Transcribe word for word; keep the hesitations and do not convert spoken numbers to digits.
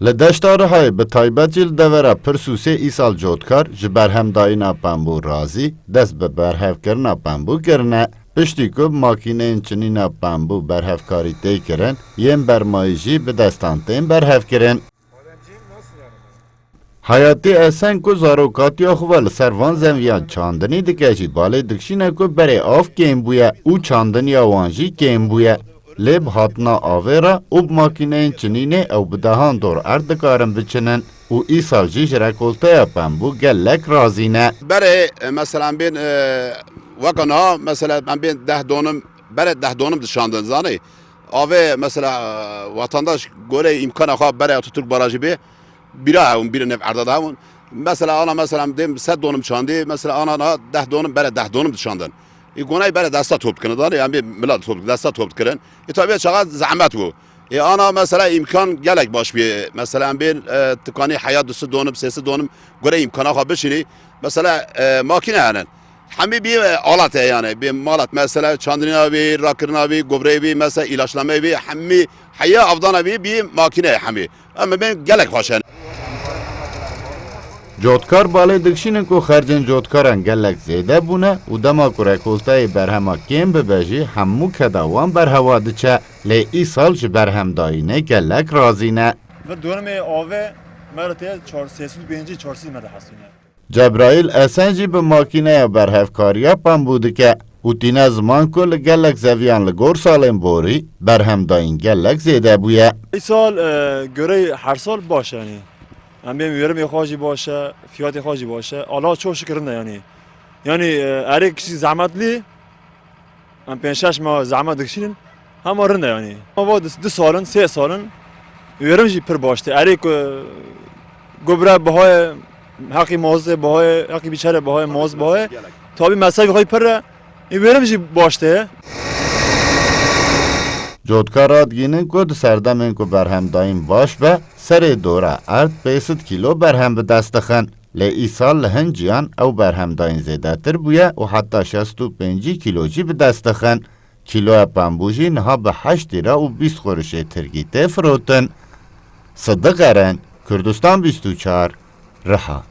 Li deşta Rihayê bi taybet jî li devera Pirsûsê îsal cotkar ji berhemdayîna pembû razî dest bi berhevkirina pembû kirine. Piştî ku bi makîneyên çinîna pembû berhevkarî tê kirin, yên bermayî jî bi destan tên berhevkirin. Heyatî Esen ku zarokatiya xwe ve li ser van zeviyan çandinî dike jî balê dikişîne ku berê av kêm bûye û çandiniya wan jî kêm bûye. Lê bi hatina avê re û bi makîneyên çinînê ew bi dehan dor erd dikarin biçinin û îsal jî ji rekolteya pembû gelek razî ne. Berê, e, mesela em bên, e, weka niha, mesela em bên deh donim, berê deh donim dişandin, zanî. Avê, mesela, e, vatandaş goreyê îmkana xwe berê Atatürk Barajı bê, bîra hewin, bîra nev erda da hewin. Mesela ana, mesela em dêm sed donim çandî, mesela ana na deh donim, berê deh donim dişandin. Ê gonay berê desta top dikirin, danê, em bê milat top, desta top dikirin. Ê tabi çaxa zehmet bû. Ê ana mesela îmkan gelek baş bî. Mesela em bên, e, tikanî heya du sed donim, sê sed donim gore îmkana xwe bişînî. Mesela, e, makîne hene. Hemî bî, e, alat e yani. Bî malat mesela çandinîna bî, rakirina bî, govreyê bî, mesela îlaçnameyê bî, hemî heya avdana bî, bî makîne hemî. Em bên gelek xweş hene. Cotkar balê dikişînin ku xercên cotkaran gelek zêde bûne û dema ku rekolteyê berhema kêm bibe jî hemû keda wan berhewa diçe. Lê îsal ji berhemdayînê gelek razî ne. Vir donimê ave me re tê çar sê sed û pêncî çar sed me re hesûne. Cebraîl Esen jî bi makîneya berhevkariya pembû dike û tîne ziman ku li gelek zeviyan li gor salên borî berhemdayîn gelek zêde bûye. Îsal, e, gorey her sal baş e, yanî. Em bên wêrimê xwe jî baş e, fiyatê xwe jî baş e. Ala çok şükür rind e, yanî. Yanî, e, erê kişî zehmetlî, em pênc şeş meh zehmet dikişînin. Hema rind e, yanî. Ama va du, du sal in, sê sal in, wêrim jî pir baş tê. Erê ku, e, gobre bihayê, heqî mazotê bihayê, heqî bîçerê bihayê, mazot bihayê. Tabî mesrefê xwe pir e. Ê wêrim jî baş tê. Cotkar radgînin ku di serdemên ku berhemdayîn baş be, serê dora erd pênc sed kîlo berhem bi dest dixin. Lê îsal li hin ciyan ew berhemdayîn zêdetir bûye û heta şêst û pêncî kîlo jî bi dest dixin. Kîloya pembû jî niha bi heşt lîra û bîst quruşê tirkî tê firotin. Sidiq Eren, Kurdistan bîst û çar, Riha.